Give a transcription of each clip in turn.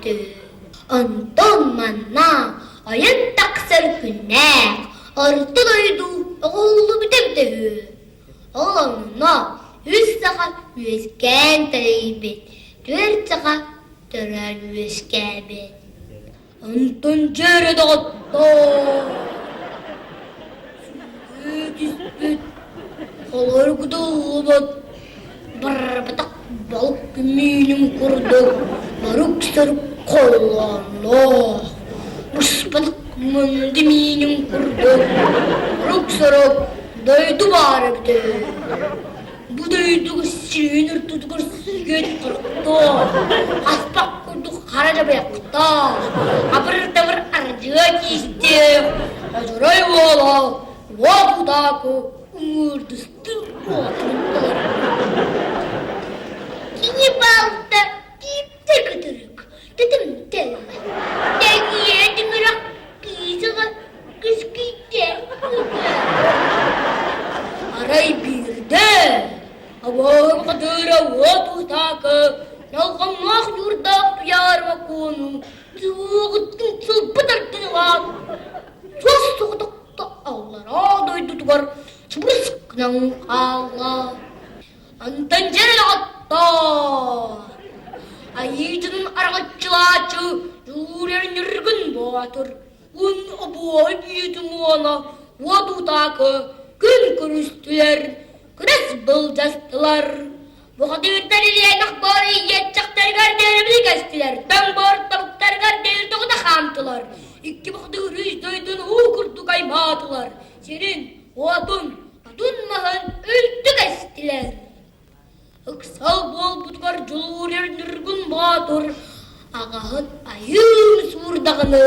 эбитэ үһү. Онтон манна ойон тахсар күннээх Орто дойду оҕоллубута эбитэ үһү. Ол онно үс саха үөскээн тэрийбит, түөрт саха төрөөн үөскээбит. Онтон дьиэрэ доҕоттоор, сүүрүү түспүт, холоругутуллубут, барбатах балык миинин курдук борук-сорук холлоонноох, буспатах мунду миинин курдук борук-сорук дойду баар эбитэ үһү. Бу дойдуга сирин ортотугар сүгэн харахтаах, хаспах курдук хара дьабайахтаах, абыр-табыр ардьыа тиистээх, Одьурой уола уот утаакы ыҥыырдыстыы уотун олорбут. Кини балта кииппэ кытырык, тэтимтэй, тэҥиэ тимирэх киисэҕэ Кыскыйда Арай биирдэ абааһы бухатыыра уот утаакы дьалхаҥнаах ньуурдаах Туйаарыма Куону сыһыаҕыттан сылбы тардан ылаат, суос соҕотохто аллараа дойдутугар сыбырыс гынан хаалла. Онтон дьэ доҕоттоор, айыытын араҥаччылааччы Дьулуур Ньургун Боотур Ун обуой бүйүтүн уола уот утаакы күн көрүстүлэр, күрэс былдьастылар. Бухатыырдар илиэнэх боор ийиэччэхтэригэр диэри кэстилэр, тоҥ боор тобуктарыгар диэри тоҕута хаамтылар. Икки бухатыыр үс дойдуну уу курдук аймаатылар, сирин, уотун, отун маһын үлтү кэстилэр. Ыксал буолбутугар Дьулуур Ньургун Боотур аҕаһын айыын суурдаҕына,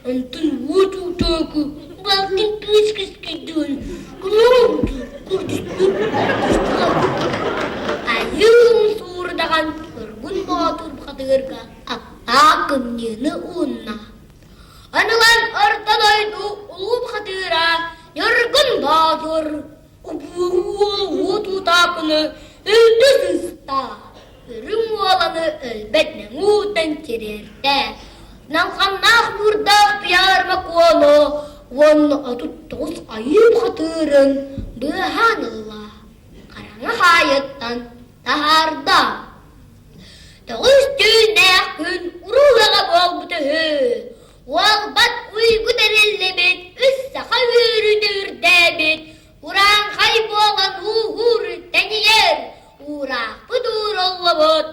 онтун уот утааку балтын кыыс кыскыйдыын Айыын суурдаҕан Ньургун Боотур бухатыырга аптаах кымньыыны уунна. Анылан орто дойду улуу бухатыыра Ньургун Боотур Уот утаакыны өлдө сыста, үрүҥ уоланы өлбөт нэҥуутан тириэртэ, Налханнаах буурдаах Туйаарыма Куону уонна 39 айыы бухатыырын быыһаан ылла, хараҥа хаайыттан таһаарда. Тоҕус түүннээх күн уруулаҕа буолбут үһү. Уолбат уйгу тэриллибит, үс саха үөрүүтэ үрдээбит, урааҥхай буолан ууһуур тэнийэр, уураахпыт ууруллубут.